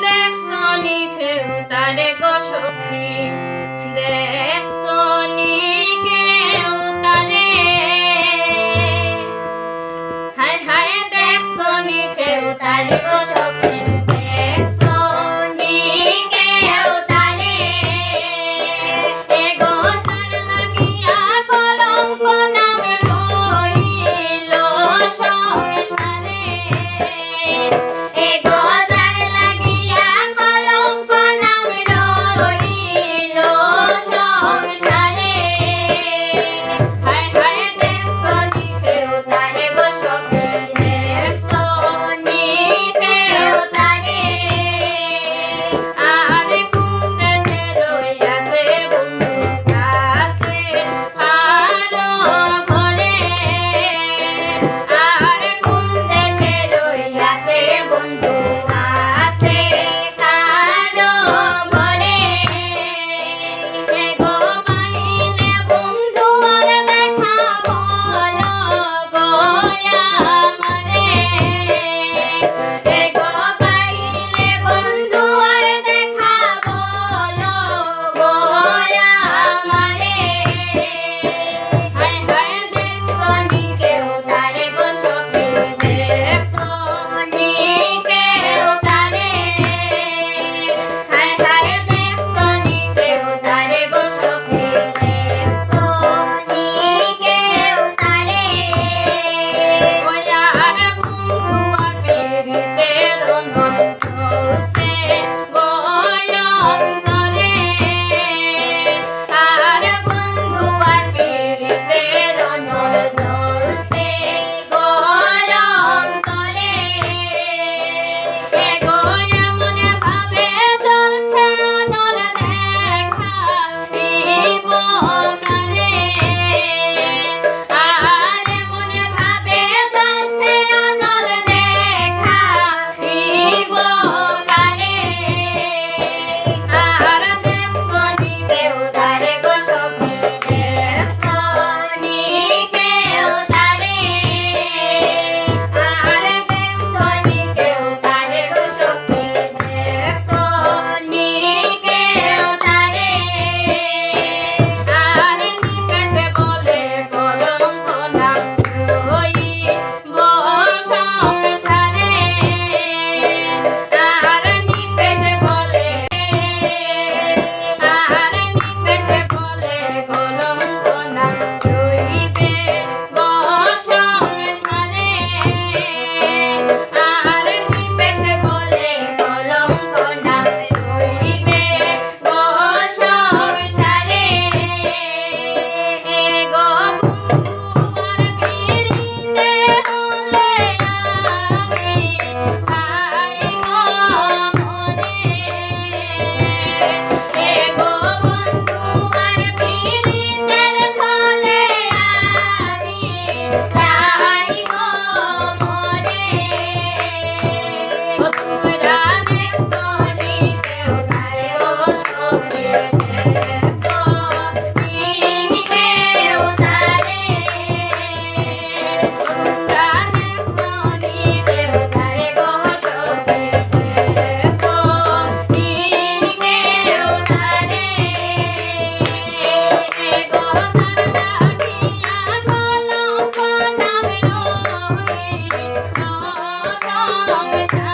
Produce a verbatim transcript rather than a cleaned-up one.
দেখছনি কেউ তারে গো সখী, দেখছনি কেউ তারে। হায় হায়, দেখছনি কেউ তারে গো সখী, দেখছনি কেউ তারে। এগো যার লাগিয়া কলঙ্ক নাম রইল সংসারে। এগো যার লাগিয়া কলঙ্ক নাম রইল সংসারে। হায় হায়, দেখছনি কেউ তারে গো সখী, দেখছনি কেউ তারে। আর কোন দেশে রইয়াছে বন্ধু আছে কারো ঘরে। আর কোন দেশে রইয়াছে বন্ধু আছে কারো ঘরে। এগো পাইলে বন্ধু আর দেখা বলো গো আমারে। এগো পাইলে বন্ধু আর দেখা বলো গো আমারে। হায় হায়, দেখছনি কেউ তারে গো সখী, দেখছনি কেউ তারে। হায় হায়, দেখছনি কেউ তারে গো সখী, দেখছনি কেউ তারে। ওই আর বন্ধু আর পিরিতের অনল চলছে গো অন্তরে। আর বন্ধু আর পিরিতের অনল চলছে গো অন্তরে। এগো এমন ভাবে চলছে অনল দেখা দিব কারে। আর এমন ভাবে চলছে অনল দেখা দিব কারে। আর দেখছনি কেউ তারে গো সখী, দেখছনি কেউ তারে। আর দেখছনি কেউ তারে গো সখী, দেখছনি কেউ তারে। আর নিমেষে বলে কলঙ্ক না রই সংসারে। আর নিমেষে বলে, আর নিমেষে বলে কলঙ্ক না রইবে গো সংসারে। আর নিমেষে বলে কলঙ্ক না রইবে গো সংসারে। এগো বন্ধু আর পিরিতে হলে আমি ছাই গো মরে। এগো বন্ধু আর পিরিতের ছলে আমি ছাই গো মরে। ও তোমরা দেখছনি কেউ তারে গো সখী, দেখছনি কেউ তারে। ও তোমরা দেখছনি কেউ তারে গো সখী, দেখছনি কেউ তারে। এগো যার লাগিয়া কলঙ্ক নাম রইল সংসারে।